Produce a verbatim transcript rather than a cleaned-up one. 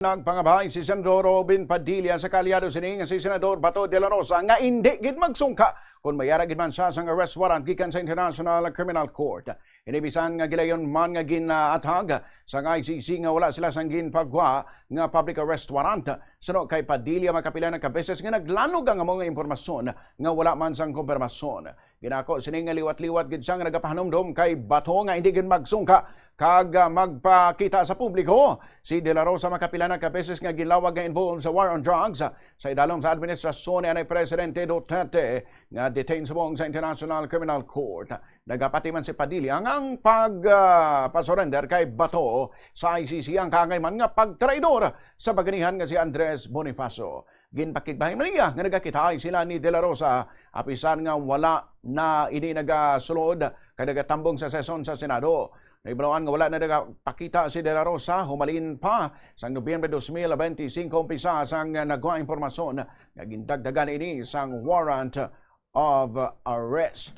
Nagpangabahay si Senador Robin Padilla sa kaalyado sini nga si Senador Bato de la Rosa nga indi gid magsungka kon may ara gid man siya sang arrest warrant gikan sa International Criminal Court. Ini bisan nga gilayon man nga ginatag sang I C C nga wala sila sang ginpagwa nga public arrest warrant. Suno kay Padilla, makapila na ka beses nga naglanog ang amo nga impormasyon nga wala man sang kumpirmasyon. Ginako sini nga liwat-liwat gid siya nga nagapahanumdom kay Bato nga hindi gid magsungka kag, ah, magpakita sa publiko. Si De La Rosa makapila na ka beses nga ginlawag nga involved sa war on drugs sa idalom sa administrasyon ni anay Presidente Duterte nga detain subong sa International Criminal Court. Nagapati man si Padilla nga ang pag, ah, pasurrender kay Bato sa I C C ang kaangay man nga pagtraidor sa baganihan nga si Andres Bonifacio. Ginpakigbahin man niya nga nagakitaay sila ni De La Rosa, apisan nga wala na ini nagasulod kay nagatambong sa sesyon sa Senado. Nahibaluan nga wala na nagapakita si De La Rosa humalin pa sang Nobyembre dos mil benti singko, umpisa sang nagwa impormasyon nga gindagdagan ini sang warrant of arrest.